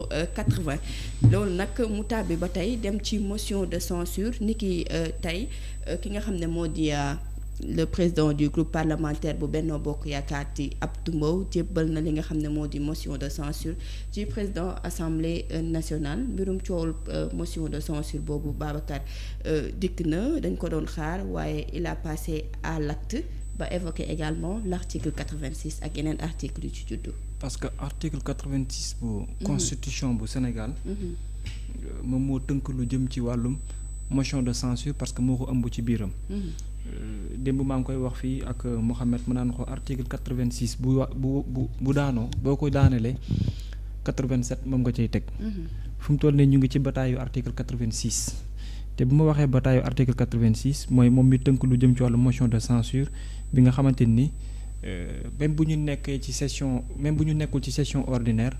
80 loolu nag mu tàbbi ba tey dem ci motion de censure ni ki tey ki nga xam ne moo di le président du groupe parlementaire bu Benno Bokk Yaakaar di Abdou Mbow jébbal na li nga xam ne moo di motion de censure ci président assemblée nationale mbirum coowul motion de censure boobu Babacar dikk na dañ ko doon xaar waaye il a passé à l'acte ba évoqué également l'article 86 ak yeneen article yu ci juddu. parce que article 86 bu constitution bu Sénégal moom moo tënk lu jëm ci wàllum motion de censure parce que moo ko ëmb ci biiram démb maa ngi koy wax fii ak Mohamed mu naan ko article 86 bu daanoo boo ko daanelee 87 moom nga cay teg fu mu toll nii ñu ngi ci bataayu article 86 te bu ma waxee bataayu article 86 mooy moom mi tënk lu jëm ci wàllu motion de censure bi nga xamante ni même bu ñu nekkee ci session même bu ñu nekkul ci session ordinaire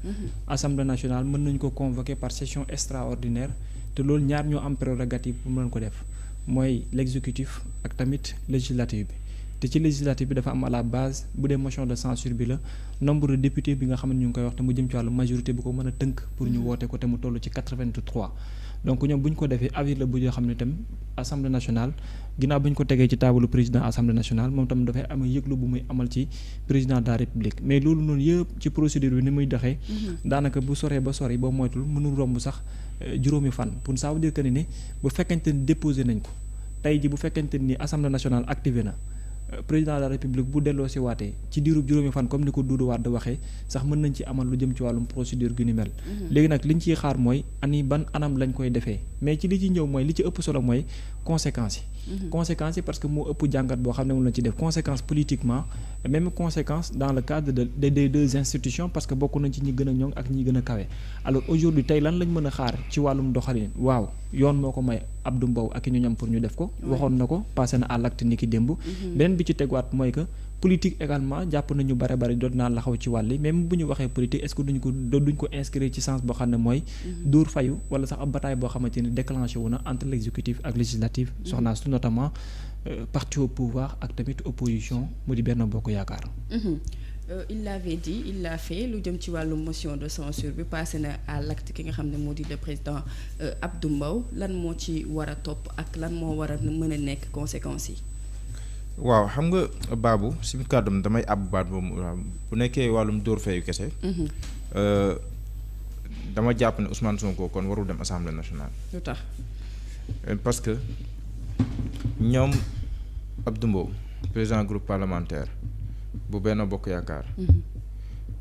assemblée nationale mën nañu ko convoquer par session extraordinaire te loolu ñaar ñoo am prérogative pour mën ko def mooy l'exécutif ak tamit législative bi te ci législative bi dafa am à la base bu dee motion de censure bi la nombre de députés bi nga xam ne ñu ngi koy wax te mu jëm ci wàllu majorité bi ko mën a tënk pour ñu woote ko te mu toll ci 83 donc ñoom bu ñu ko defee avis la bu yoo xam ne tam assemblée nationale ginnaaw bu ñu ko tegee ci taabalu président assemblée nationale moom tam dafay am yëglu bu muy amal ci président de la république mais loolu noonu yëpp ci procédure bi ni muy doxee daanaka bu soree ba sori boo moytul mënul romb sax juróomi fan pour ça veut dire que ni bu fekkente ni déposé nañ ko tey ji bu fekkente ni assemblée nationale activé na président de la république bu delloo si waatee ci diirub juróomi fan comme ni ko Doudou Wade waxee sax mën nañ ci amal lu jëm ci wàllum procédure gu ni mel léegi nag liñ ciy xaar mooy ban anam lañ koy defee mais ci li ci ñëw mooy li ci ëpp solo mooy conséquences yi parce que moo ëpp jàngat boo xam ne moom lañ ci def conséquences politiquement même conséquences dans le cadre des deux institutions parce que bokk nañ ci ñi gën a ñoŋ ak ñi gën a kawe alors aujourd'hui tey lan lañ mën a xaar ci wàllum doxalin waaw yoon moo ko may Abdou Mbow ak ñu ñam pour ñu def ko waxoon na ko passé na à l'acte ni ki démb beneen bi ci tegwaat mooy que politique également jàpp nañu bare doot naa laxaw ci wàlli même bu ñu waxee politique est-ce que duñ ko inscrire ci sens boo xam ne mooy dóor fayu wala sax ab bataille boo xamante ni déclenché wu na entre l'exécutif ak législatif soxnaa su notamment parti au pouvoir ak tamit opposition mu di Benno Bokk Yaakaar il l'avait dit il l'a fait lu jëm ci wàllu motion de censure bi passé na à l'acte ki nga xam ne moo di le président Abdou Mbow lan moo ci war a topp ak lan moo war a mën a nekk conséquences yi waaw xam nga Babou si kàddum damay àbb baat boobu bu nekkee wàllum dóor fayu kese dama jàpp ne Ousmane Sonko kon warul dem assemblée nationale. lu tax parce que ñoom Abdou Mbow président groupe parlementaire bu Benno Bokk Yaakaar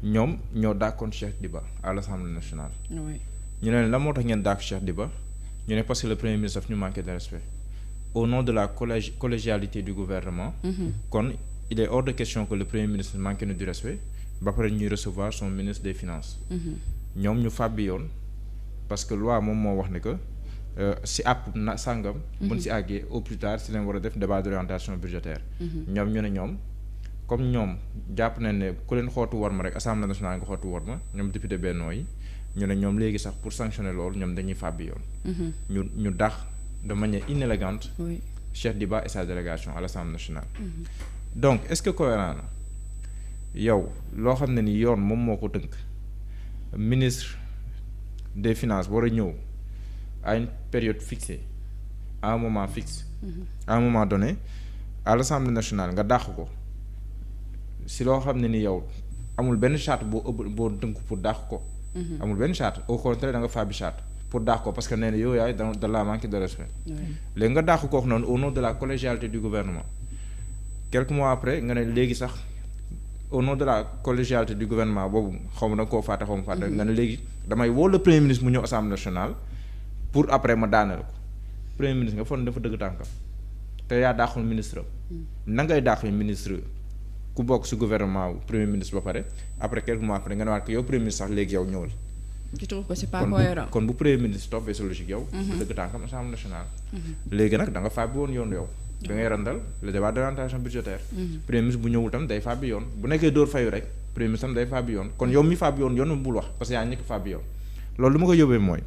ñoom ñoo dàkkoon Cheikh Diba à l'assemblée nationale ñu ne la moo tax ngeen dàkk Cheikh Diba ñu ne parce que le premier ministre daf ñu manqué de respect au nom de la collégialité du gouvernement kon il est hors de question que le premier ministre manque na du respect ba pare ñuy recevoir son ministre des finances ñoom ñu fàbbi yoon parce que loi moom moo wax ne que si àpp na sàngam buñ si àggee au plus tard si leen war a def débat d'orientation budgétaire ñoom ñu ne ñoom comme ñoom jàpp nañ ne ku leen xootu war ma rek assemblée nationale nga xootu war ma ñoom député Benno yi ñu ne ñoom léegi sax pour sanctionner loolu ñoom dañuy fàbbi yoon ñu dax de manière inélégante Cheikh Diba et sa délégation à l'Assemblée nationale donc est-ce que cohérent na yow loo xam ne ni yoon moom moo ko tënk ministre des finances war a ñëw à une période fixée à un moment fixe à un moment donné à l'Assemblée nationale nga dàq ko si loo xam ne ni yow amul benn charte boo tënk pour dàq ko amul benn charte au contraire da nga faabi charte pour dàq ko parce que nee na yow yaay da la manque de respect léegi nga dàq ko wax noonu au nom de la collégialité du gouvernement quelques mois après nga ne léegi sax au nom de la collégialité du gouvernement boobu xaw ma da nga koo fàtte xaw ma fàtte nga ne léegi damay woo le premier ministre mu ñëw assemblée nationale pour après ma daaneel ko premier ministre nga foog ne dafa dëgg tànkam te yaa dàqul ministre na ngay dàqul ministre ku bokk ci gouvernement wu premier ministre ba pare après quelques mois après nga ne waat ko yow premier ministre sax léegi yow ñëwal je trouve que c'est pas cohérent kon bu premier ministre toppee sa logique yow dëgg tànkam assemblée nationale léegi nag da nga fàbbi woon yoon yow da ngay randal le débat d'orientation budgétaire premier ministre bu ñëwul tam day fàbbi yoon bu nekkee dóor fayu rek premier ministre tam day fàbbi yoon kon yow mi fàbbi yoon bul wax parce que yaa ñëkk fàbbi yoon loolu lu ma ko yóbbee mooy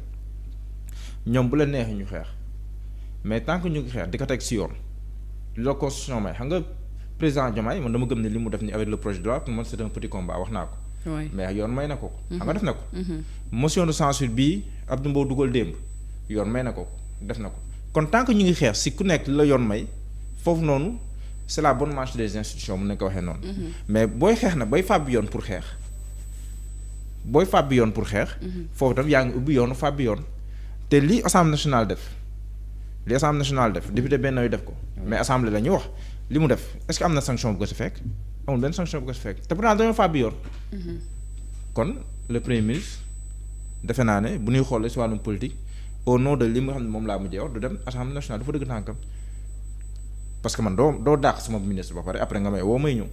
ñoom bu la neexee ñu xeex mais tant que ñu ngi xeex di ko teg ci yoon la constitution may xam nga président Diomaye man dama gëm ne li mu def ni avec le projet de loi pour man c'est un petit combat wax naa ko mais yoon may na ko xam nga def na ko motion de censure bii Abdou Mbow dugal démb yoon may na ko def na ko kon tant que ñu ngi xeex si ku nekk la yoon may foofu noonu c'est la bonne marche des institutions mun nañ ko waxee noonu mais booy xeex na bay fàbbi yoon pour xeex foofu tam yaa ngi ubbi yoonu fàbbi yoon te li assemblée nationale def député benn yu def ko mais assemblée la ñuy wax li mu def est-ce que am na sanction bu ko si fekk amul benn sanction bu ko si fekk te pourtant dañoo fàbbi yoon kon le premier ministre defe naa ne bu ñuy xoolee si wàllum politique au nom de li nga xam ne moom laa mujjee wax du dem assemblée nationale dafa dëgg tànkam parce que man doo dàq sama ministre ba pare après nga may woo may ñëw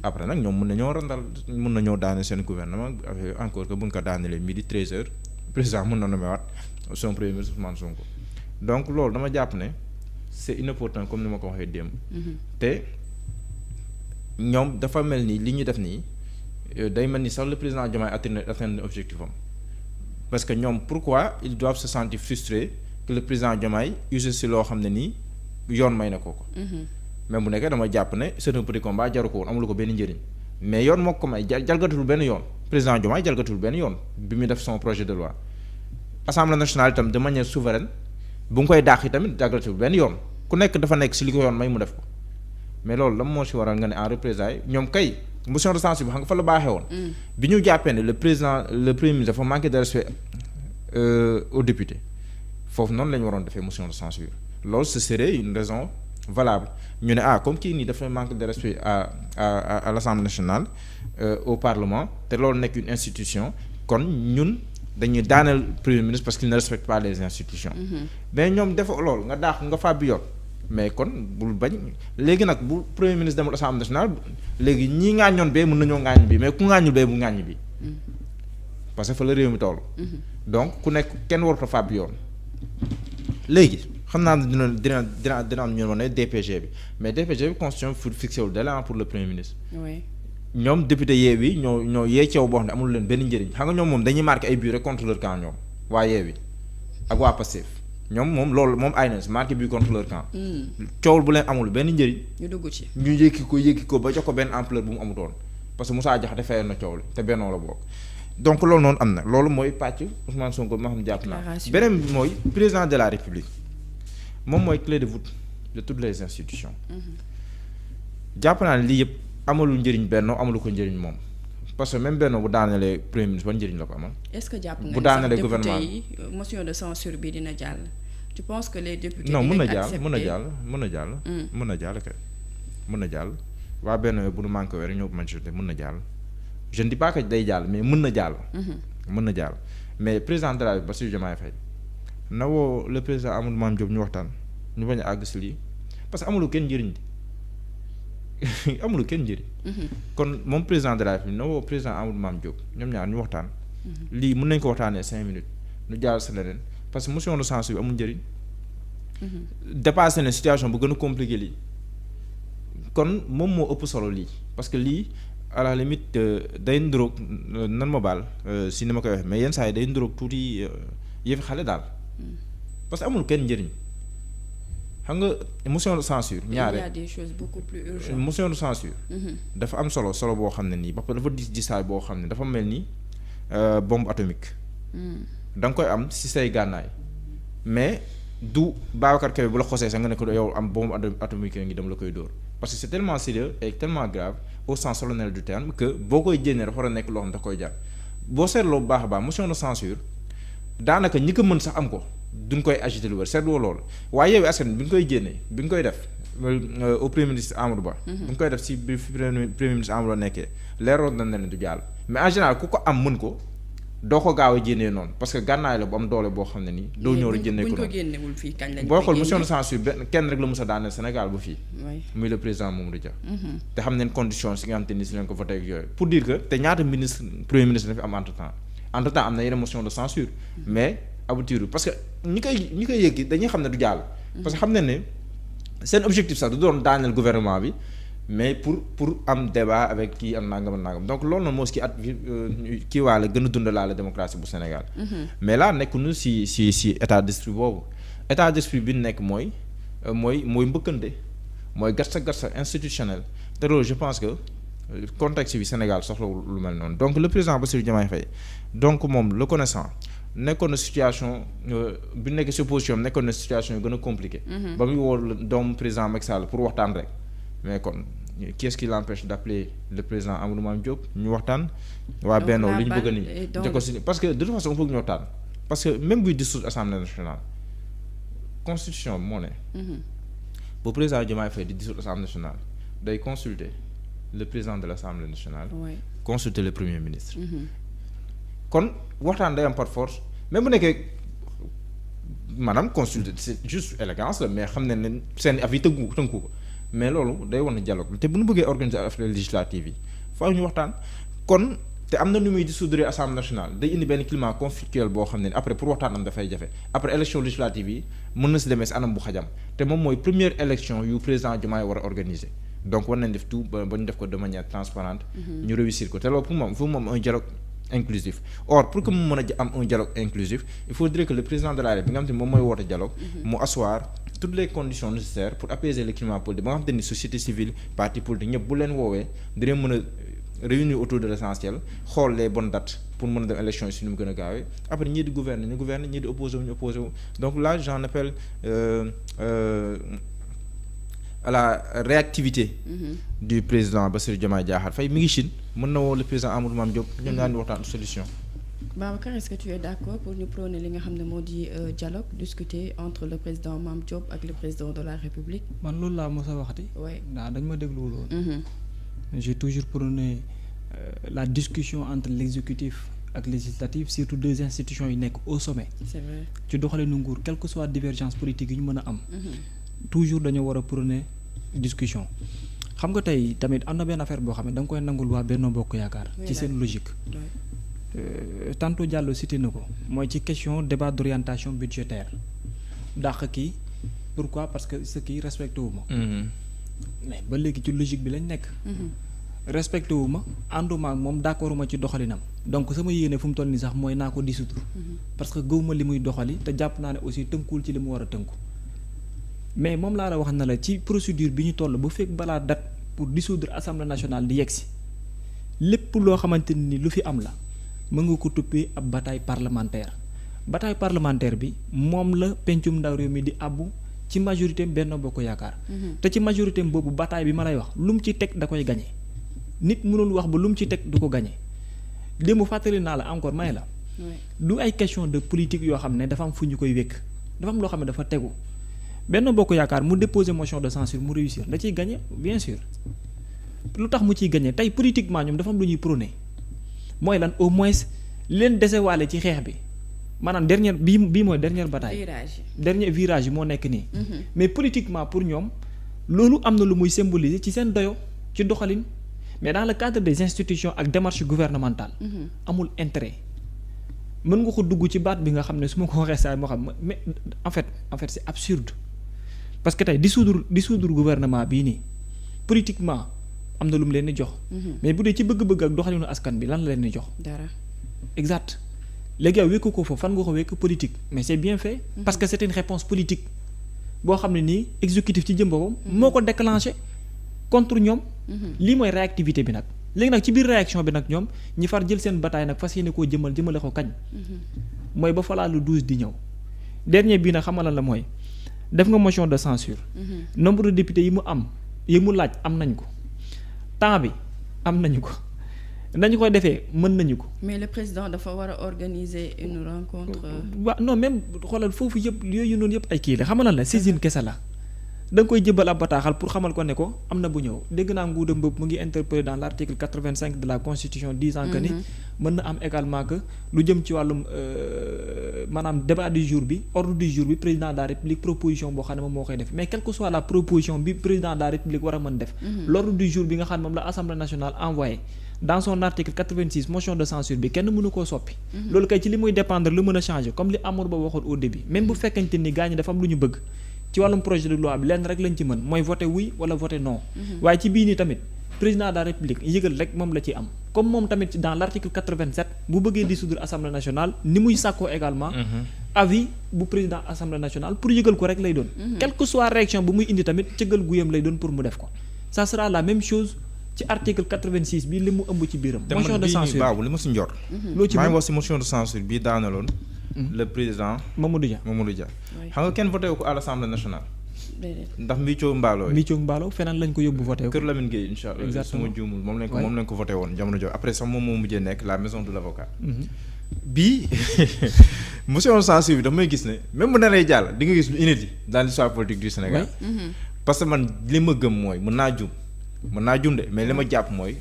après nag ñoom mun nañoo randal mun nañoo daane seen gouvernement encore que buñ ko daanelee midi 13h président mun na nommer waat son premier ministre Ousmane Sonko donc loolu dama jàpp ne c'est inopportun comme ni ma ko waxee démb te ñoom dafa mel ni li ñu def nii day mel ni sax le président Diomaye atteindre objectif am parce que ñoom pourquoi ils doivent se sentir frustrés que le président Diomaye use si loo xam ne nii yoon may na ko mais bu nekkee dama jàpp ne c'est un petit combat jaru ko woon amulu ko benn njëriñ mais yoon moo ko may jalgatul benn yoon président Diomaye jalgatul benn yoon bi muy def son projet de loi assemblée nationale itam de manière souveraine bu nga koy dàq yi tamit jalgatul benn yoon ku nekk dafa nekk si li ko yoon may mu def ko mais loolu la moo si waral nga ne en représailles ñoom kay motion de censure bi xam nga fa la baaxee woon bi ñu jàppee ne le premier ministre dafa manqué de respect aux députés foofu noonu la ñu waroon defee motion de censure loolu ce serait une raison valable ñu ne comme kii nii dafa manque de respect à l'Assemblée nationale au Parlement te loolu nekk une institution kon ñun dañuy daaneel premier ministre parce qu'il ne respecte pas les institutions mais ñoom dafa loolu nga daax nga fàbbi yoon mais kon bul bañ léegi nag bu premier ministre demul Assemblée nationale léegi ñii ŋaañoon bee mën nañoo ŋaañ bi mais ku ŋaañul bee bu ŋaañ bi parce que fa la réew mi toll donc ku nekk kenn warut a fàbbi yoon léegi xam naa ne dina am ñu ne DPG bi mais DPG bi constitution pour fixé wul délai pour le premier ministre ñoom député Yewwi ñoo yee ceew boo xam ne amul leen benn njëriñ xam nga ñoom moom dañuy marqué ay buts rek contre leur camp ñoom waa Yewwi ak waa Pastef ñoom moom loolu moom ay na si marqué but contre leur camp coowul bu leen amul benn njëriñ ñu dugg ci ñu yëkki ko ba jox ko benn ampleur bu mu amutoon parce que Moussa Diakhaté fayoon na coow li te bennoo la bokk donc loolu noonu am na loolu mooy pàcc Ousmane Sonko bi ma xam jàpp naa beneen bi mooy président de la République moom mooy clé de voûte de toutes les institutions jàpp naa ne lii yëpp amalul njëriñ Benno amalu ko njëriñ moom parce que même Benno bu daanelee premier ministre ban njëriñ la ko amal. est-ce que jàpp nga bu daanelee gouvernement yi motion de censure bi dina jàll. tu penses que les députés non mën na jàll kay mën na jàll waa Benno bu nu manqué weer ñoo majorité mën na jàll je ne dis pas que day jàll mais mën na jàll. mën na jàll mais président de la République Bassirou Diomaye Faye na woo le président Amadou Mame Diop ñu waxtaan ñu bañ a àgg si lii parce que amulu kenn njëriñ amulu kenn njëriñ kon moom président de la République na woo président Amadou Mame Diop ñoom ñaar ñu waxtaan lii mën nañ ko waxtaanee 5 minutes ñu jàll sa leneen parce que motion de censure bi amul njëriñ dépassé na situation bu gën a compliqué lii kon moom moo ëpp solo lii parce que lii à la limite day nduroog nan ma baal si ni ma koy waxee mais yenn saa yi day nduroog tuuti yëfi xale daal parce que amul kenn njëriñ xam nga motion de censure ñaare il y a des choses beaucoup plus urgentes. motion de censure dafa am solo boo xam ne nii ba dafa disaay boo xam ne dafa mel ni bombe atomique da nga koy am si say gànnaay mais du Babacar Kébé bu la xosee sax nga ne ko yow am bombe atomique ngi dem la koy dóor parce que c'est tellement sérieux et tellement grave au sens solennel du terme que boo koy jénnee dafa war a nekk loo xam da koy jàpp boo seetloo bu baax a baax motion de censure daanaka ñi ko mën sax am ko duñ koy agité lu wër seetloo loolu waaye yow askan bi nga koy jénnee bi nga koy def au premier ministre Amadou Ba bi nga koy def si bi premier ministre Amadou Ba nekkee leeroon na ne du jàll mais en général ku ko am mën ko doo ko gaaw a jénnee noonu parce que gànnaay la bu am doole boo xam ne nii doo ñëw rek jénnee ko noonu boo xool motion de censure benn kenn rek la mos a daaneel Sénégal bu fii muy le président Mamadou Dia te xam neen condition si nga xam te ni si leen ko voté ak yooyu pour dire que te ñaata ministre premier ministre dafa am entre temps am na yeneen motion de censure mais aboutir parce que ñi koy yëggi dañuy xam ne du jàll parce que xam ne seen objectif sax du doon daaneel gouvernement bi mais pour am débat avec kii am nangam donc loolu noonu moo si kii waale gën a dundalaale démocratie bu Sénégal mais là nekkuñu si état d'esprit boobu état d'esprit bi nekk mooy mbëkkante mooy gatsa institutionnel te loolu je pense que contexte bi Sénégal soxlawul lu mel noonu donc le président Bassirou Diomaye Faye donc moom le connaissant nekkoon na situation bi nekk si opposition am nekkoon na situation yu gën a compliqué ba muy woo doomu président Macky Sall pour waxtaan rek mais kon qu'est-ce qui l'empêche d'appeler le président Amadou Mame Diop ñu waxtaan waa Benno li ñu bëgg nii da ko si parce que de toute façon bëgg ñu waxtaan parce que même buy dissoudre Assemblée nationale constitution bi moo ne bu président Diomaye Faye di dissoudre Assemblée nationale day consulter le président de l'Assemblée nationale consulter le premier ministre kon waxtaan day am par force même bu nekkee maanaam consulter c'est juste élégance la mais xam ne seen avis tënku ko mais loolu day wane dialogue te bu ñu bëggee organiser affaires législatives yi faaw ñu waxtaan kon te am na nu muy dissoudre Assemblée nationale day indi benn climat conflictuel boo xam ne après pour waxtaan am dafay jafe après élection législative yi mën na si demee si anam bu xajam te moom mooy première élection yu président Diomaye war a organiser donc war nañ def tout ba ñu def ko de manière transparente ñu réussir ko te loolu pour moom un dialogue inclusif or pour que mu mën a am un dialogue inclusif il faudrait que le président de la République bi nga xam te moom mooy woote dialogue mu asseoir toutes les conditions nécessaires pour apaiser le climat politique ba nga xam te ni société civile parti politique ñëpp bu leen woowee dinañ mën a réunir autour de l'essentiel xool les bonnes dates pour mën a dem élection yi si nu mu gën a gaawee après ñii di gouverner ñu gouverner ñii di opposé wu ñu opposé wu donc là j'en appelle à la réactivité du président Bassirou Diomaye Diakhar Faye mi ngi Chine mën na woo le président Amadou Mame Diop ñoom ñaar ñu waxtaan solution. Babacar, est-ce que tu es d'accord pour ñu prôner li nga xam ne moo di dialogue discuter entre le président Mame Diop ak le président de la République. man loolu laa mos a waxati. oui dañ ma dégluwul woon. j'ai toujours prôné la discussion entre l'exécutif ak législatif surtout deux institutions yi nekk au sommet. c'est vrai ci doxalinu nguur quelle que soit divergence politique yi ñu mën a am. toujours dañoo war a prôner discussion. xam nga tey tamit am na benn affaire boo xam ne da nga koy nangul waa Benno Bokk Yaakaar. ci seen logique. tantôt Diallo cité na ko mooy ci question débat d'orientation budgétaire dàq kii pourquoi parce que ce qui respecté wu ma. mais ba léegi ci logique bi lañ nekk. respecté wu ma ànduma ak moom d'accord ma ci doxalinam donc sama yéene fu mu toll nii sax mooy naa ko dissoudre parce que gëw ma li muy doxali te jàpp naa ne aussi tënkuwul ci li mu war a tënku mais moom laa la wax na la ci procédure bi ñu toll bu fekk balaa date pour dissoudre assemblée nationale di yegsi lépp loo xamante ni lu fi am la mën nga ko tuppee ab bataille parlementaire bi moom la pencum ndaw réew mi di abbu ci majorité Benno Bokk Yaakaar. te ci majorité boobu bataille bi ma lay wax lu mu ci teg da koy gagné nit mënul wax ba lu mu ci teg du ko gagné démb fàttali naa la encore may la. du ay question de politique yoo xam ne dafa am fu ñu koy wékk dafa am loo xam ne dafa tegu Benno Bokk Yaakaar mu déposer motion de censure mu réussir da ciy gagné bien sûr lu tax mu ciy gagné tey politiquement ñoom dafa am lu ñuy prôné mooy lan au moins leen desewaale ci xeex bi. maanaam bii mooy dernière bataille dernier virage yi moo nekk nii mais politiquement pour ñoom loolu am na lu muy symboliser ci seen doyo ci doxalin mais dans le cadre des institutions ak démarche gouvernementale amul intérêt mën nga ko dugg ci baat bi nga xam ne su ma ko waxee saa moo xam mais en fait c'est absurde parce que tey dissoudre gouvernement bii nii politiquement am na lu mu leen di jox mais bu dee ci bëgg-bëgg ak doxalinu askan bi lan la leen di jox dara exact léegi yow wékku ko foofu fan nga ko wékk politique mais c'est bien fait parce que c'est une réponse politique boo xam ne nii exécutif ci jëm boppam moo ko déclenché contre ñoom lii mooy réactivité bi nag léegi nag ci biir réaction bi nag ñoom ñi far jël seen bataille nag fas yéene koo jëmale ko kañ mooy ba falaa lu 12 di ñëw dernier bii nag xamalal la mooy def nga motion de censure nombre de députés yi mu laaj am nañ ko temps bi am nañu ko nañu koy defee mën nañu ko. mais le président dafa war a organiser une rencontre. waaw non même xoolal foofu yëpp yooyu noonu yëpp ay kii la xamal la saisine kese la da nga koy jëbal ab bataaxal pour xamal ko ne ko am na bu ñëw dégg naa Ngouda Mboup mu ngi interpellé dans l'article 85 de la constitution disant que ni mën na am également que lu jëm ci wàllum maanaam débat du jour bi ordre du jour bi président de la république proposition boo xam ne moom moo koy def mais quelle que soit la proposition bi président de la république war a mën def. l'ordre du jour bi nga xam ne moom la assemblée nationale envoyé. dans son article 86 motion de censure bi kenn mënu koo soppi. loolu kay ci li muy dépendre lu mën a changer comme li Amadou Ba waxoon au début même bu fekkente ni gars ñi dafa am lu ñu bëgg ci wàllum projet de loi bi lenn rek lañ ci mën mooy voter oui wala voter non. waaye ci bii nii tamit président de la république yëgal rek moom la ci am comme moom tamit dans l'article 87 bu bëggee dissoudre assemblée nationale ni muy sàkkoo également. avis bu président assemblée nationale pour yëgal ko rek lay doon. quelle que soit réaction bu muy indi tamit cëggal guyam lay doon pour mu def ko ça sera la même chose. ci article 86 bi li mu ëmb ci biiram. motion de censure baabu li ma si njor. loo ci maa ngi wax si motion de censure bii daanaloon. le président Mamadou Dia. xam nga kenn voté wu ko à l'Assemblée nationale. ndax Mbicoo Mballo feneen lañ ko yóbbu voté wu. Kër Lamine Gueye incha allah. exactement su ma juumul moom lañ ko voté woon jamono jooju après sax moom moo mujjee nekk la maison de l'avocat. bii motion de censure bi dafa may gis ne même bu naree jàll di nga gis lu inédit dans l'histoire politique du Sénégal. parce que man li ma gëm mooy mën naa juum de mais li ma jàpp mooy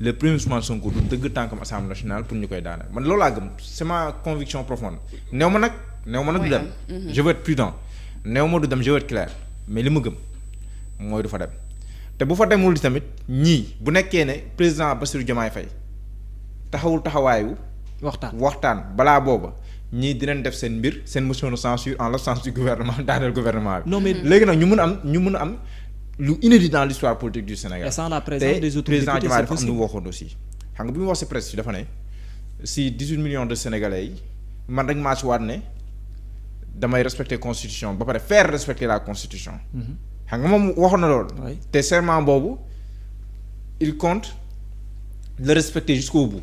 le premier Ousmane Sonko du dëgg tànkam Assemblée nationale pour ñu koy daaneel man loolu laa gëm c'est ma conviction profonde néew ma nag du dem. je veux être prudent néew ma du dem je veux être clair mais li ma gëm mooy du fa dem te bu fa demul di tamit ñii bu nekkee ne président Bassirou Diomaye Faye taxawul taxawaayu. waxtaan balaa booba ñii dinañ def seen mbir seen motion de censure en l'absence du gouvernement daaneel gouvernement bi. non mais léegi nag ñu mën a am lu inédit dans l'histoire politique du Sénégal. et sans la présence des autres députés, président Diomaye dafa am lu waxoon aussi. xam nga bi mu wax si presse dafa ne si 18 millions de Sénégalais yi man rek maa ci waat ne damay respecter constitution ba pare faire respecter la constitution. xam nga moom waxoon na loolu. te serment boobu il compte le respecter jusqu'au bout.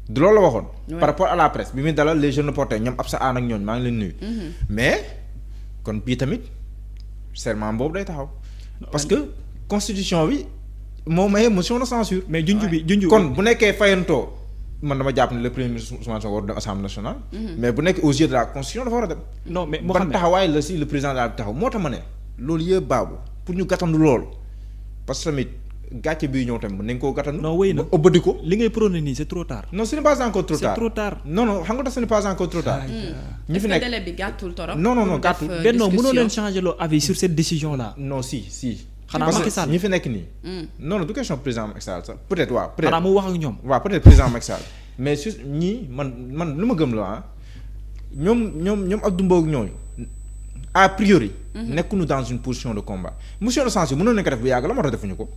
du loolu la waxoon. par rapport à la presse bi muy dalal les jeunes reporters ñoom Absa Anne ak ñooñu maa ngi leen nuyu. mais kon bii tamit serment boobu day taxaw. parce que constitution bi moo maye motion de censure. mais junj kon bu nekkee fayantoo man dama jàpp ne le premier ministre Ousmane Sonko war dem assemblée nationale. mais bu nekk aux yeux de la constitution dafa war a dem. non mais ban taxawaay la si le président daal taxaw moo tax ma ne loolu yëpp baabu pour ñu gàttandu loolu parce que tamit. gàcce bii ñëw tamit nañ koo gàttandu. non wéy na ba ëbbadi ko. li ngay prôné nii c'est trop tard. non ce n'est pas encore trop tard c'est trop tard. non xam nga tax ce n'est pas encore trop tard. ñi fi nekk délai bi gàttul torop. non gàttul. Benno mënoo leen changer loo avis sur cette décision là. non si. xanaa Macky Sall ñi fi nekk nii. non du question président Macky Sall sax peut-être waaw. peut-être xanaa mu wax ak ñoom. waaw peut-être président Macky Sall mais su ñii man lu ma gëm la ñoom Abdou Mbow ak ñooñu a priori. nekkuñu dans une position de combat motion de censure mënoon nañu ko def bu yàgg la moo tax defuñu ko.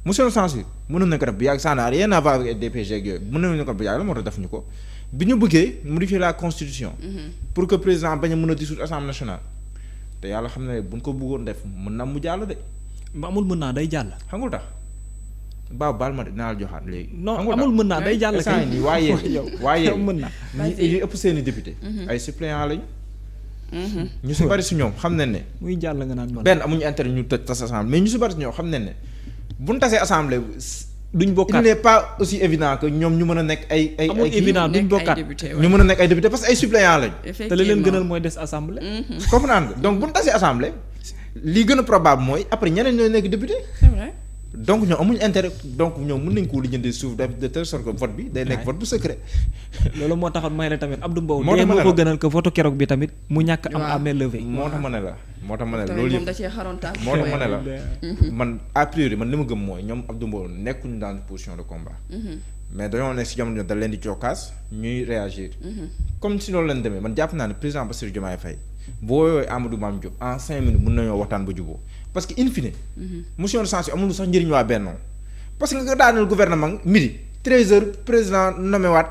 motion de censure mënoon nañu ko def bu yàgg ça n'a rien à voir avec DPG ak yooyu mënoon nañu ko def bu yàgg la moo tax defuñu ko bi ñu bëggee modifier la constitution. pour que président bañ a mën a dissoudre assemblée nationale. te yàlla xam ne buñ ko bëggoon def mën na mu jàll de. ba amul mën naa day jàll. xam nga lu tax baal ma dinaa la joxaat léegi. non amul mën naa day jàll kay. waaye mën na ñi ëpp seeni député. ay suppléants lañu. ñu si bari si ñoom xam nañ ne. muy jàll nga naan benn amuñu intérêt ñu tëj tas assemblée mais ñu si bari si ñoom xam nañ ne. bu ñu tasee assemblée duñ bokkaat il n'est pas aussi évident que ñoom ñu mën a nekk ay amul évident duñ bokkaat ñu mën a nekk ay député parce que ay suppléants lañu. te li leen gënal mooy des assemblée. comprendre nga donc bu ñu tasee assemblée li gën a probable mooy après ñeneen ñooy nekk député. c'est vrai. donc ñoom amuñu intérêt donc ñoom mën nañ koo lijjanti suuf de telle sorte que vote bi day nekk vote bu secret. loolu moo taxoon may la tamit Abdou Mbow. moo tax ma ne la moo ko gënal que vote keroog bi tamit mu ñàkk am à main levée. moo tax ma ne la loolu yëpp da cee xarontaal. moo tax ma ne la man a priori man li ma gëm mooy ñoom Abdou Mbow nekkuñu dans une position de combat. mais dañoo nekk si jamono da leen di cokkaas ñuy réagir. comme si loolu leen demee man jàpp naa ne président Bassirou Diomaye Faye boo yooyu Amadou Mame Diop en 5 minutes mën nañoo waxtaan ba juboo parce que in fine. motion de censure amul sax njëriñ waa Benno parce que nga daaneel gouvernement midi 13h président nommé waat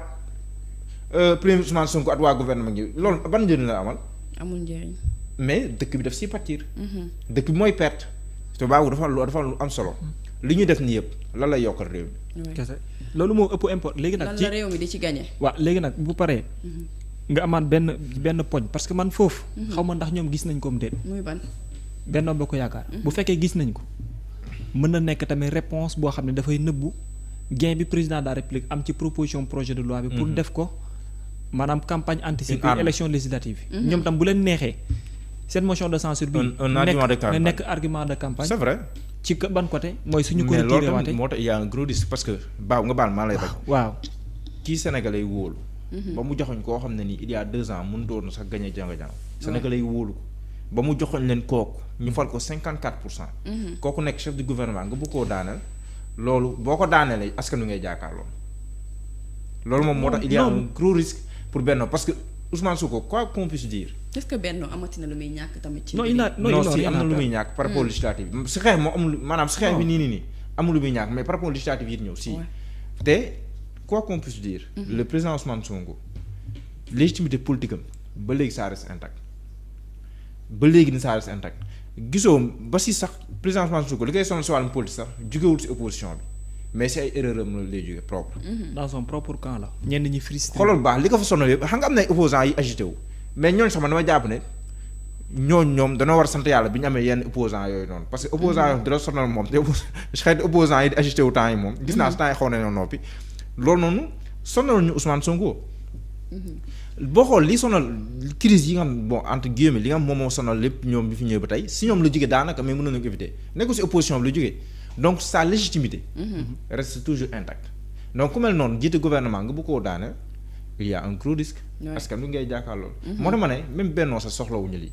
premier Ousmane Sonko at waa gouvernement gi loolu ban njëriñ la amal. amul njëriñ. mais dëkk bi daf siy pâtir. dëkk bi mooy perte. te baabu dafa lu am solo. li ñuy def nii yëpp lan lay yokkal réew mi. kese loolu moo ëpp import léegi nag. lan la réew mi di ci gagné. waaw léegi nag bu paree. nga amaat benn poñ parce que man foofu. xaw ma ndax ñoom gis nañ ko mu déet. muy ban. Benno Bokk Yaakaar. bu fekkee gis nañ ko. mën na nekk tamit réponse boo xam ne dafay nëbbu gain bi président de la République am ci proposition projet de loi bi. pour def ko maanaam campagne anticipée élection législative yi. ñoom tam bu leen neexee cette motion de censure bi. nekk argument de campagne. c'est vrai. ci ban côté mooy suñu. ko retiré waatee moo tax il y a un gros risque parce que nga baal maa lay rek. waaw kii Sénégalais yi wóolu. ba mu joxoñ koo xam ne nii il y a 2 ans mënu doon sax gagné jàng-jàng. Sénégalais yi wóolu ko ba mu joxoñ leen kooku ñu fal ko 54%. kooku nekk chef du gouvernement nga bëgg koo daaneel loolu boo ko daaneelee askan wi ngay jaakaarloo. loolu moom moo tax il y a un gros risque pour Benno parce que Ousmane Sonko quoi qu'on puisse dire. est-ce que Benno amati na lu muy ñàkk tamit. ci non si am na lu muy ñàkk par rapport législative bi si xeex moo amul maanaam si xeex bi nii amul lu muy ñàkk mais par rapport législative yi ñëw si. te quoi qu'on puisse dire. le président Ousmane Sonko légitimité politique am ba léegi ça reste intact ba léegi ni gisoo ba si sax président Ousmane Sonko li koy sonal si wàllum politique sax jugewul si opposition bi mais si ay erreur am la lay jógee propre. dans son propre camp la. ñenn ñi frustré. xoolal baax li ko fa sonal yëpp xam nga am na ay opposants yi agité wu mais ñooñu sax man dama jàpp ne ñoom dañoo war a sant yàlla bi ñu amee yenn opposants yooyu noonu parce que opposants yoo dina sonal moom te xëy na opposants yi di agité wu temps yi moom gis naa si temps yi xaw nañoo noppi loolu noonu sonal ñu Ousmane Sonko. boo xool li sonal crise yi nga xam bon entre guillemets li nga xam moom moo sonal lépp ñoom bi fi ñëwee ba tey si ñoom la jógee daanaka mais mën nañu ko éviter nekkul si opposition bi la jógee donc sa légitimité reste toujours intacte donc ku mel noonu jiite gouvernement nga bu koo daane il y a un gros risque parce que lu ngay jàkkaar loolu moo tax ma ne même bennoo sa soxlawuñu lii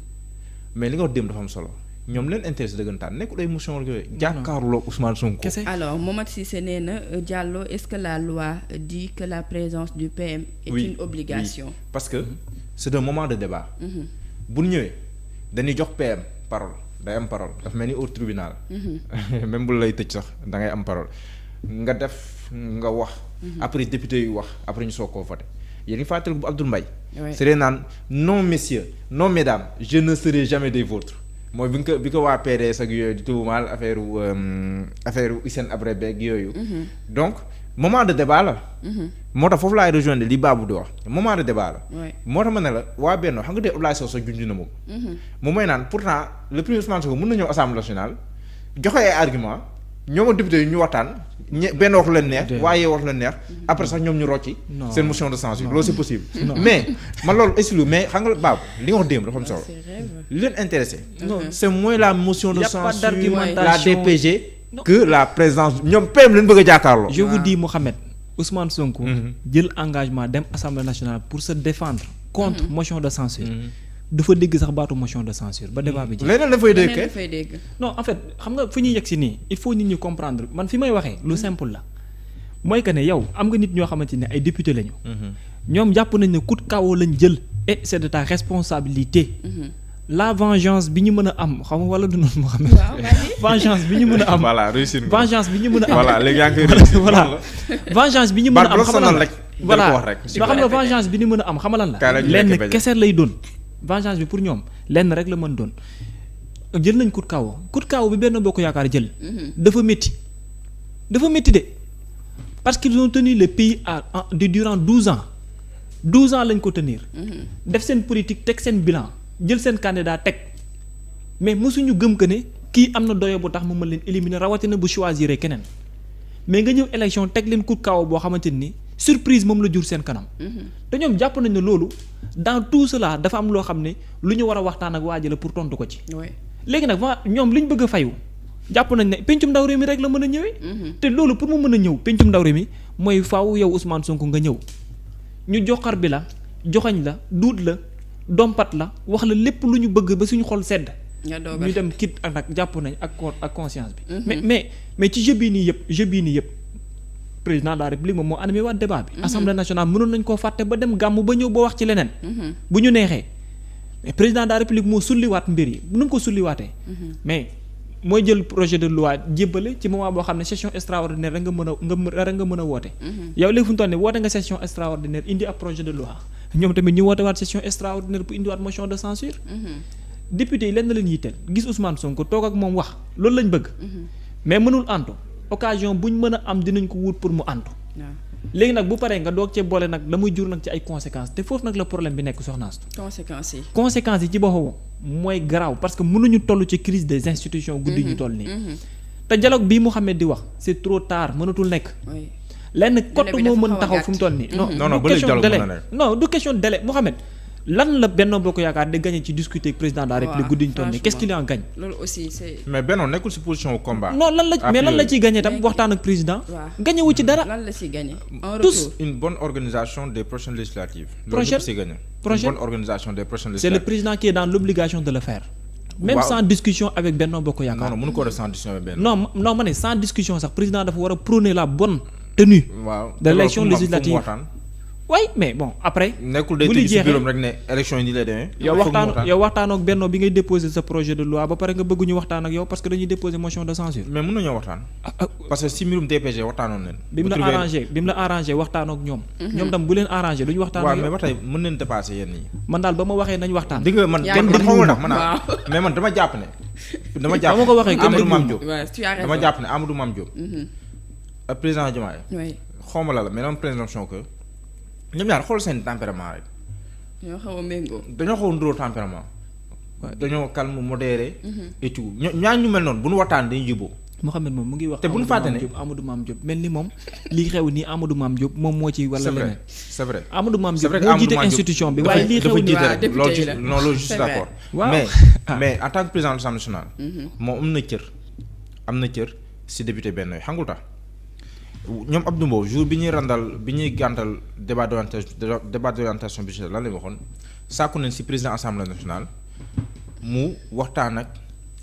mais li nga wax démb dafa am solo ñoom leen intéressé dëggantaan nekkul ay motion yooyu jàkkaarloo Ousmane Sonko. alors Momath Cissé nee na Diallo est-ce que la loi dit que la présence du PM est une obligation. Oui. Parce que c'est un moment de débat. bu ñëwee dañuy jox PM parole day am parole dafa mel ni au tribunal. même bu lay tëj sax da ngay am parole nga def nga wax. après député yu wax après ñu soog koo voté yéen ngi fàttaliku bu Abdoul Mbaye. c'est naan non messieurs non mesdames je ne serai jamais des vôtres. mooy bi ko waa PDS ak yooyu di tuumaal affaire Hissène Habré beeg yooyu. donc moment de débat la. moo tax foofu laay rejoindre li Babou di wax moment de débat la. moo tax ma ne la waa Benno xam nga tey Abdoulaye Sow sax junj na moom. mu may naan pourtant le premier Ousmane Sonko mën na ñëw assemblée nationale joxe ay argument ñoom ak député yi ñu waxtaan benn wax leen neex. waaye wax leen neex après sax ñoom ñu rocci. seen motion de censure loolu c'est possible. mais man loolu exclu mais xam nga Babou li nga wax démb dafa am solo. li leen intéressé. c'est moins la motion de censure la DPG. que la présence ñoom PM leen bëgg a jàkkaarloo. je vous dis Mohamed Ousmane Sonko. jël engagement dem assemblée nationale pour se défendre contre motion de censure. dafa dégg sax baatu motion de censure ba débat bi. leneen dafay dégg non en fait xam nga fu ñuy yegg si nii il faut nit ñi comprendre man fi may waxee lu simple la mooy que ne yow am nga nit ñoo xamante ne ay député lañu. ñoom jàpp nañ ne coup de chaos lañ jël et c'est de ta responsabilité. la vengeance bi ñu mën a am xam nga wala du noonu moo xam ne. vengeance bi ñu mën a am. voilà réussir nga vengeance bi ñu mën a am. voilà léegi yaa ngi koy réussir. voilà vengeance bi ñu mën a am xam nga lan la voilà nga xam nga vengeance bi ñu mën a am xam nga lan la. lenn kese lay doon. vengeance bi pour ñoom lenn rek la mën doon jël nañ coup de chaos bi Benno Bokk Yaakaar jël. dafa métti de parce qu'ils ont tenu le pays durant 12 ans 12 ans lañ ko tenir. def seen politique teg seen bilan. jël seen candidat teg mais mosuñu gëm que ne kii am na doyo bu tax mu mën leen éliminer rawatina bu choisir keneen mais nga ñëw élection teg leen coup de chaos boo xamante ni surprise moom la jur seen kanam. te ñoom jàpp nañ ne loolu dans tout cela dafa am loo xam ne lu ñu war a waxtaan ak waa ji la pour tontu ko ci. léegi nag ñoom li ñu bëgg a fayu jàpp nañ ne pencum ndaw réew mi rek la mën a ñëwee. te loolu pour mu mën a ñëw pencum ndaw réew mi mooy faaw yow Ousmane Sonko nga ñëw ñu joxar bi la joxañ la duut la. dompat la wax la lépp lu ñu bëgg ba suñu xol sedd. ñu dem kit ak nag jàpp nañ ak conscience bi. mais ci jeu bii nii yëpp président de la république moom moo animé waat débat bi. assemblée nationale mënoon nañ koo fàtte ba dem gàmm ba ñëw ba wax ci leneen. bu ñu neexee mais président de la république moo sulliwaat mbir yi nu mu ko sulliwaatee. mais mooy jël projet de loi jébbale ci moment boo xam ne session extraordinaire rek nga mën a woote. yow léegi fu mu toll nii woote nga session extraordinaire indi ab projet de loi. ñoom tamit ñu woote waat session extraordinaire pour indiwaat motion de censure. député yi lenn leen yitteel gis Ousmane Sonko toog ak moom wax loolu lañ bëgg. mais mënul antu occasion buñ mën a am dinañ ko wut pour mu antu. léegi nag bu paree nga doog cee boole nag la muy jur nag ci ay conséquences te foofu nag la problème bi nekk soxnaas. conséquences yi ci boppam mooy garaaw parce que mënuñu toll ci crise des institutions. guddi ñu toll nii. te dialogue bii Mouhamed di wax c'est trop tard mënatul nekk. lenn kott moo mën taxaw fu mu toll nii. non ba léegi dialogue mën na nekk non du question délai Mouhamed lan la Benno Bokk Yaakaar di gagné ci discuter ak président de la République guddi ñu toll nii qu'est-ce qu'il en gagne. loolu aussi c'est. mais Benno nekkul ci position combat. non lan la ciy gagné tam waxtaan ak président. gagné wu ci dara. lan la ciy gagné. tous une bonne organisation des prochaines législatives. prochaine une bonne organisation des prochaines législatives. c'est le président qui est dans l'obligation de le faire. même sans discussion avec Benno Bokk Yaakaar. non mënu ko def sans discussion avec Benno. non ma ne sans discussion sax président dafa war a prôner la bonne tenue. de l'élection législative. oui mais bon après. nekkul day tëj ci bureau rek ne élection yi nii lay demee. yow waxtaan ak Benno bi ngay déposer sa projet de loi ba pare nga bëgg ñu waxtaan ak yow parce que dañuy déposer motion de censure. mais mën nañoo waxtaan. parce que si mbirum DPG waxtaanoon leen. bi mu la arrangé waxtaan ak ñoom. ñoom tam bu leen arrangé duñu waxtaan ak yow. waaw mais ba tey mën nañ dépasser yenn yi. man daal ba ma waxee nañ waxtaan. di nga man xamul ndax mais man dama jàpp ne. ba ma ko waxee Amadou Mame Diop dama jàpp ne Amadou Mame Diop ak président Diomaye. oui xawma la mais dama présomption que ñoom ñaar xool seen tempérament rek. ñoo xaw a méngoo. dañoo xaw a nduroo tempérament. dañoo calme modéré. et tout ñaar ñu mel noonu bu nu waxtaan dañuy juboo. Mouhamed moom mu ngi wax. te bu ñu fàtte ne Amadou Mame Diop mel ni moom lii xew nii Amadou Mame Diop moom moo ci. wala leneen c'est vrai Amadou Mame Diop moo jiite institution bi. waaye lii xew nii dafa jiite rek loolu je suis d'accord. waaw mais en tant que président de l'Assemblée nationale. moom am na cër si député benn xam nga lu tax ñoom Abdou Mbow jour bi ñuy gàntal débat d'orientation budgétaire lan la ñu waxoon sàkku nañ si président Assemblée nationale mu waxtaan ak.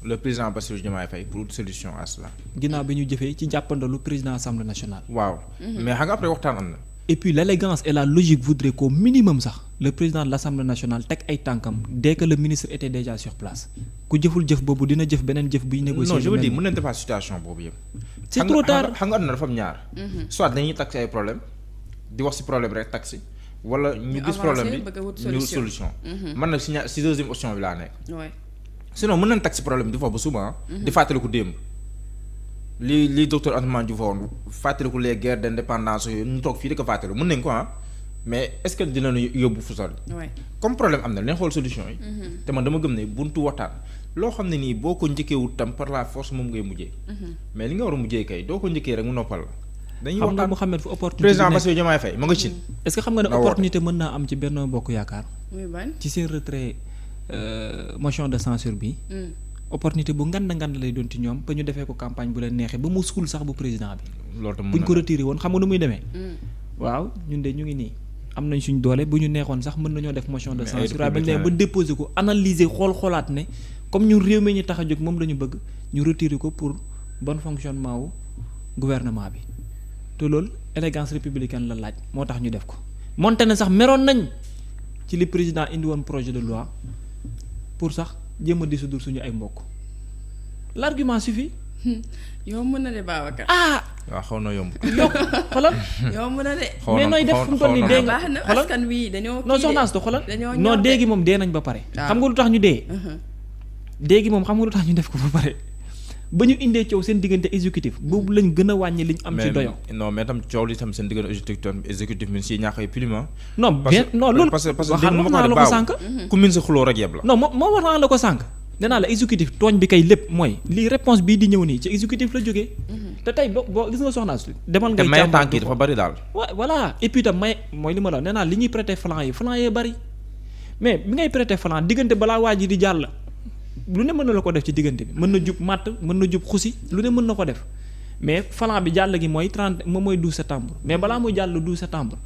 le président Bassirou Diomaye Faye pour une solution à cela. ginnaaw bi ñu jëfee ci jàppandalu président assemblée nationale. waaw mais xam nga après waxtaan am na. et puis l'élégance et la logique voudraient qu'au minimum sax le président de l'assemblée nationale teg ay tànkam dès que le ministre était déjà sur place ku jëful jëf boobu dina jëf beneen jëf buy négocier. non je veux dire mën nañ defaat situation boobu yëpp. c'est trop tard xam nga àdduna dafa am ñaar. soit dañuy taxi ay problème di wax ci problème rek taxi. wala ñu gis problème bi ñu solution. man nag si deuxième option bi laa nekk. sinon mën nañ tag si problème di foofu ba suba di fàttaliku démb li docteur Antoine Diouf woon fàttaliku les guerres d'indépendance yooyu ñu toog fii di ko fàttaliku mën nañ ko mais est-ce que dinañu yóbbu fu sori comme problème am na leen xool solution yi te man dama gëm ne buntu waxtaan loo xam ne nii boo ko njëkkeewut tam par la force moom ngay mujjee mais li nga war a mujjee kay doo ko njëkkee rek mu noppal la dañuy waxtaan Mouhamed fu opportunité président Bassirou Diomaye Faye ma nga Chine est-ce que xam nga ne opportunité mën naa am ci Benno Bokk Yaakaar ci seen retrait motion de censure bi opportunité bu ngand lay doon ci ñoom ba ñu defee ko campagne bu leen neexee ba mu suul sax bu président bi loolu tam buñ ko retiré woon xam nga nu muy demee waaw ñun de ñu ngi nii am nañ suñ doole bu ñu neexoon sax mën nañoo def motion de censure waaye bañ demee ba déposer ko analyser xoolaat ne comme ñun réew mi ñu tax a jóg moom la ñu bëgg ñu retiré ko pour bon fonctionnement wu gouvernement bi te loolu élégance républicaine la laaj moo tax ñu def ko moonte ne sax meroon nañ ci li président indi woon projet de loi pour sax jéem a dissoudre suñu ay mbokk l'argument suffit. yomb na de Babacar. waaw xaw na yomb. xoolal. yomb na de. mais nooy def fu mu toll nii dee nga baax na askan wi dañoo. non soxna Astou xoolal non dee gi moom dee nañ ba pare. xam nga lu tax ñu dee. dee gi moom xam nga lu tax ñu def ko ba pare. ba ñu indee coow seen diggante exécutif boobu lañ gën a wàññi liñ am ci doyo non mais tam coow li tam seen diggante exécutif mi si ñàkk ay piment non bien non loolu parce que waxaan wax naa la ko sànq ku min sa xuloo rek yeb la non moo wax naa la ko sànq nee naa la exécutif tooñ bi kay lépp mooy lii réponse bii di ñëw nii ci exécutif la jógee te tey boo gis nga soxna si demal ngay may tànk yi dafa bari daal voilà et puis tam may mooy li ma la nee naa li ñuy prêter flanc yee bari mais bi ngay prêter flanc diggante balaa waa ji di jàll lu ne mën na la ko def ci diggante bi mën na jub màtt mën na jub xusi lu ne mën na ko def mais flanc bi jàll gi mooy 30 moom mooy 12 septembre mais balaa muy jàll le 12 septembre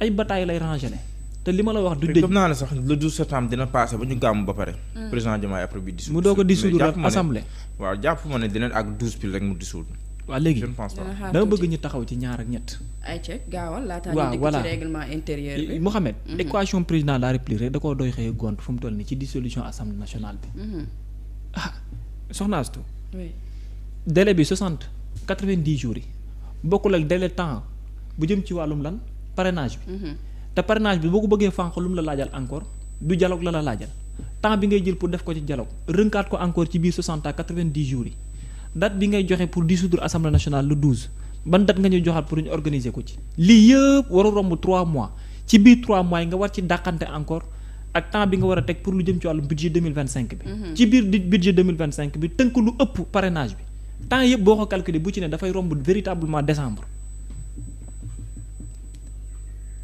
ay bataille lay rangé te li ma la wax du dëj gëm naa ne sax le 12 septembre dina passé ba ñu gàmm ba pare président Diomaye après bi dissoudre mu doo ko dissoudre assemblée waaw jàpp ma ne dinañ ak 12 pile rek mu dissoudre waaw léegi je ne pense pas dama bëgg ñu taxaw ci ñaar ak ñett ay ceeb gaawal laataa waaw ñu dikk ci règlement intérieur bi Mohamed équation président de la République rek da koo doy xëy gont fu mu toll nii ci dissolution assemblée nationale bi soxna Astou délai bi 90 jours yi bokkul ak délai temps bu jëm ci wàllum lan parrainage bi te parrainage bi boo ko bëggee fànq lu mu la laajal encore du dialogue la laajal temps bi ngay jël pour def ko ci dialogue rënkaat ko encore ci biir 60 à 90 jours yi date bi ngay joxe pour dissoudre assemblée nationale le 12 ban date nga ñuy joxaat pour ñu organiser ko ci lii yëpp war a romb 3 mois ci biir 3 mois yi nga war ci dàqante encore ak temps bi nga war a teg pour lu jëm ci wàllu budget 2025 bi ci biir budget 2025 bi tënk lu ëpp parrainage bi temps yëpp boo ko calculer bu ci ne dafay romb véritablement décembre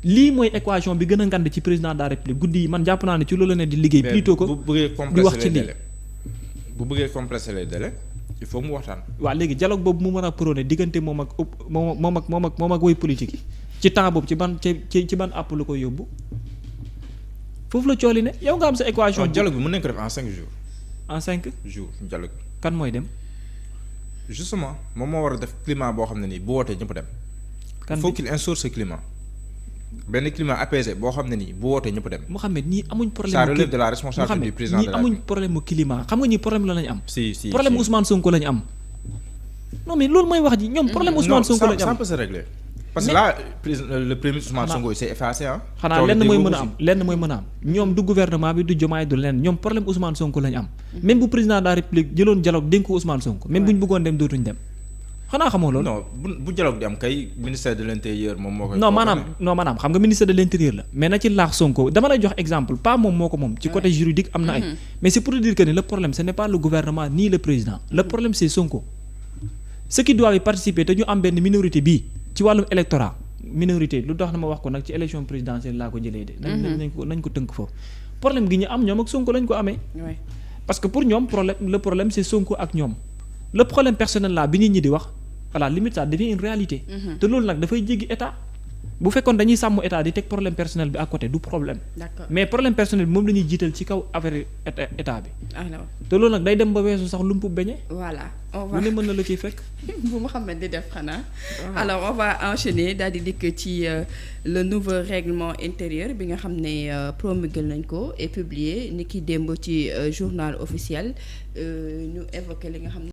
lii mooy équation bi gën a ngand ci président de la république guddi yi man jàpp naa ne ci loolu la ne di liggéey plutôt que di wax ci lii bu bëggee compresser les délais il faut mu waxtaan waaw léegi dialogue boobu mu mën a prôné diggante moom ak woy politique yi ci temps boobu ci ban àpp la koy yóbbu foofu la cooli ne yow nga am sa équation dialogue bi mën nañ ko def en 5 jours en 5 jours dialogue bi kan mooy dem justement moom moo war a def climat boo xam ne nii bu wootee ñëpp dem il faut qu'il instaure ce climat benn climat apaisé boo xam ne nii bu wootee ñëpp dem Mouhamed ñii amuñ problème ça relève de la responsabilité du président de la République ñii amuñ problème mu climat xam nga ñii problème la lañu am si problème Ousmane Sonko lañu am non mais loolu mooy wax ji ñoom problème Ousmane Sonko lañu am ça peut se régler parce que là le premier Ousmane Sonko s'est effacé xanaa lenn mooy mën a am ñoom du gouvernement bi du Diomaye du lenn ñoom problème Ousmane Sonko lañu am même bu président de la République jëloon dialogue dénk ko Ousmane Sonko même bu ñu bëggoon dem dootuñ dem xanaa xamoo loolu. non bu dialogue di am kay ministère de l'intérieur moom moo koy. non maanaam xam nga ministère de l'intérieur la mais na ci laax Sonko dama lay jox exemple pas moom moo ko moom. ci côté juridique am na ay. mais c'est pour dire que ni le problème ce n'est pas le gouvernement ni le président. le problème c'est Sonko. ceux qui doivent y participer te ñu am benn minorité bii ci wàllum électorat minorité lu tax na ma wax ko nag ci élection présidentielle laa ko jëlee de. nañ ko tënk foofu. problème gi ñu am ñoom ak Sonko lañ ko amee. parce que pour ñoom le problème c'est Sonko ak ñoom. le problème personnel là bi nit ñi di wax à la limite ça devient une réalité. te loolu nag dafay jéggi état. bu fekkoon dañuy sàmm état di teg problème personnel bi à côté du problème. d'accord mais problème personnel bi moom la ñuy jiital ci kaw affaire état bi. te loolu nag day dem ba weesu sax lumpu beñe. voilà on va lu ne mën na la ciy fekk. bu Mouhamed di def xanaa. alors on va enchaîner daal di dikk ci le nouveau règlement intérieur bi nga xam ne promulgué nañ ko et publié ni ki démb ci journal officiel ñu évoqué li nga xam ne